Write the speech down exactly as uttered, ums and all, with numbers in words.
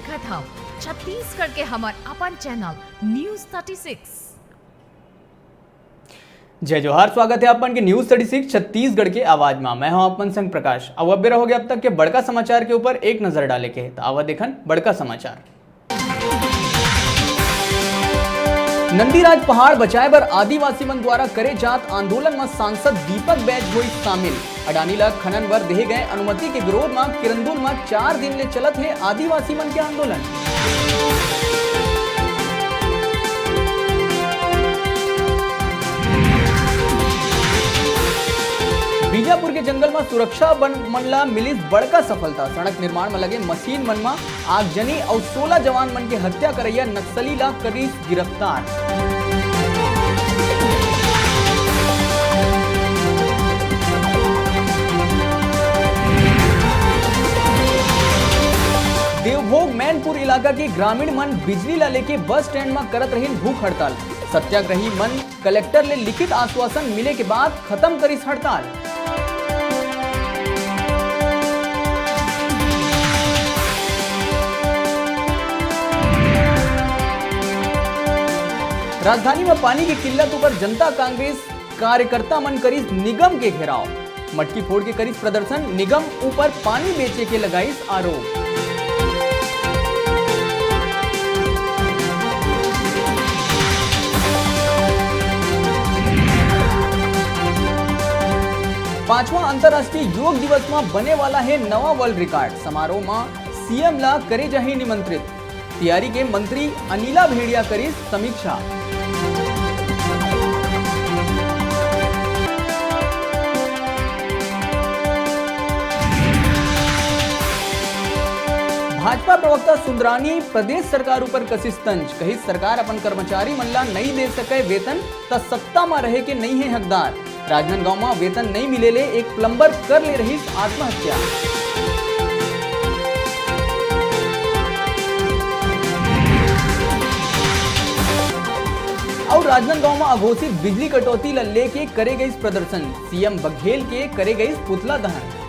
देखत हव छत्तीसगढ़ के हमर अपन चैनल न्यूज़ थर्टी सिक्स। जय जोहार, स्वागत हे आप मन के न्यूज़ थर्टी सिक्स छत्तीसगढ़ के आवाज मा। मैं हूं आप मन संग प्रकाश। अब बेरा हो गया अब तक के बड़का समाचार के ऊपर एक नजर डाले के, तो आवा देखन बड़का समाचार। नंदीराज पहाड़ बचाए बर आदिवासी मन द्वारा करे जात आंदोलन म सांसद दीपक बैज होइस शामिल। अडानी ल खनन बर देहे गए अनुमति के विरोध म किरंदुल म चार दिन ले चलत हे आदिवासी मन के आंदोलन। बीजापुर के जंगल म सुरक्षा बल मन ला मिलिस बड़का सफलता। सड़क निर्माण म लगे मशीन मन म आगजनी अउ सोला जवान मन के हत्या करइया नक्सली ला करिस गिरफ्तार। देवभोग मैनपुर इलाका के ग्रामीण मन बिजली ला लेके बस स्टैंड म करत रहिन भूख हड़ताल। सत्याग्रही मन कलेक्टर ले लिखित आश्वासन मिले के बाद खत्म करिस हड़ताल। राजधानी म पानी के किल्लत ऊपर जनता कांग्रेस कार्यकर्ता मन करिस निगम के घेराव। मटकी फोड़ के करिस प्रदर्शन, निगम ऊपर पानी बेचे के लगाइस आरोप। पांचवा अंतर्राष्ट्रीय योग दिवस म बने वाला हे नवा वर्ल्ड रिकॉर्ड। समारोह म सीएम ला करे जाही निमंत्रित। तैयारी के मंत्री अनिला भेड़िया करिस समीक्षा। भाजपा प्रवक्ता सुंदरानी प्रदेश सरकार ऊपर कसिस तंज, कहिस सरकार अपन कर्मचारी मन ला नइ दे सकय वेतन, त सत्ता म रहे के नइ हे हकदार। राजनांदगांव म वेतन नइ मिले ले एक प्लम्बर कर ले रहिस आत्महत्या। अउ राजनांदगांव म अघोषित बिजली कटौती ल लेके करे गइस प्रदर्शन, सीएम बघेल के करे गइस पुतला दहन।